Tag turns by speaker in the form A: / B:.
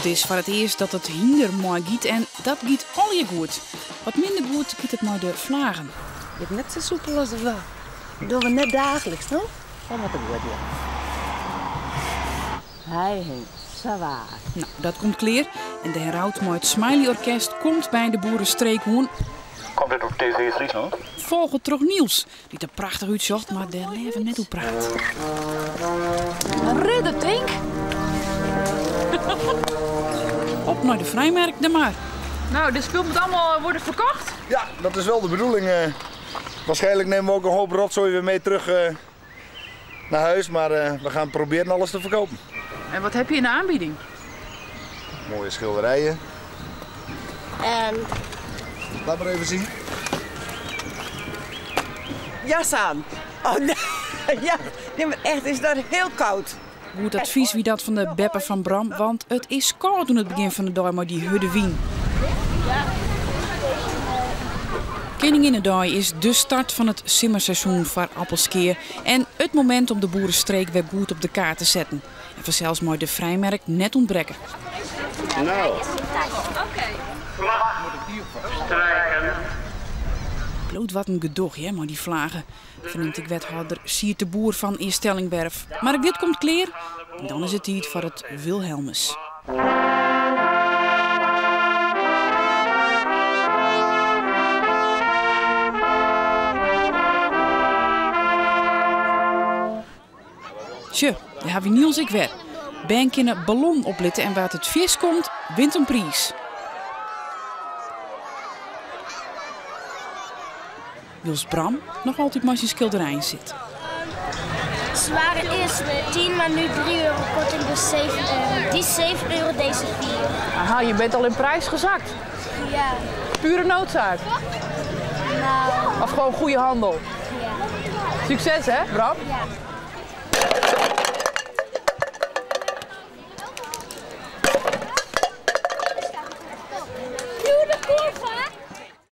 A: It is foar it earst dat it hynder mei giet en dat giet allegear goed. Wat minder goed giet it mei de flagen.
B: Giet net sa soepel as de wa. Dat dogge we net daagliks, no? Dat moat goed, ja. Hy hinget sa waar.
A: No, dat komt klear. En de heraut mei it Smiley Orkest komt by de boerestreek oan.
C: Komt dit op TV Fryslân?
A: Folge troch Niels, dy't der prachtich útsjocht, mar dêr leaver net oer praat.
D: In ridder, tink.
A: Op nei de frijmerk dan mar.
D: Nou, dit spul moet allemaal worden verkocht?
E: Ja, dat is wel de bedoeling. Waarschijnlijk nemen we ook een hoop rotzooi weer mee terug naar huis, maar we gaan proberen alles te verkopen.
D: En wat heb je in de aanbieding?
E: Mooie schilderijen.
F: En
E: Laat maar even zien.
B: Jas aan. Oh nee, ja, nee, maar echt, is daar heel koud.
A: Goed advys wie dat fan de beppe fan Bram, want it is kâld oan it begjin fan de dei mei dy hurde wyn. Keninginnedei is de start fan it simmerseizoen foar Appelskea en it momint om de boerestreek wer goed op de kaart te setten. En fansels mei de frijmerk net ûntbrekke.
C: Nou.
A: Bliuwt wat in gedoch hear mei dy flagen, fernimt ek wethâlder Sierd de Boer fan Eaststellingwerf. Mar ek dit komt klear en dan is it tiid foar it Wilhelmus. Sjoch, dêr ha wy Niels ek wer. Bern kinne ballon oplitte en wa't it fierst komt, wint in priis. Wylst Bram noch altyd mei syn skilderijen sit.
F: Ze waren eerst 10, maar nu 3 euro korting, dus 7 euro. Die 7 euro, deze 4.
D: Aha, je bent al in prijs gezakt.
F: Ja.
D: Pure noodzaak.
F: Nou.
D: Of gewoon goede handel.
F: Ja.
D: Succes hè, Bram?
F: Ja.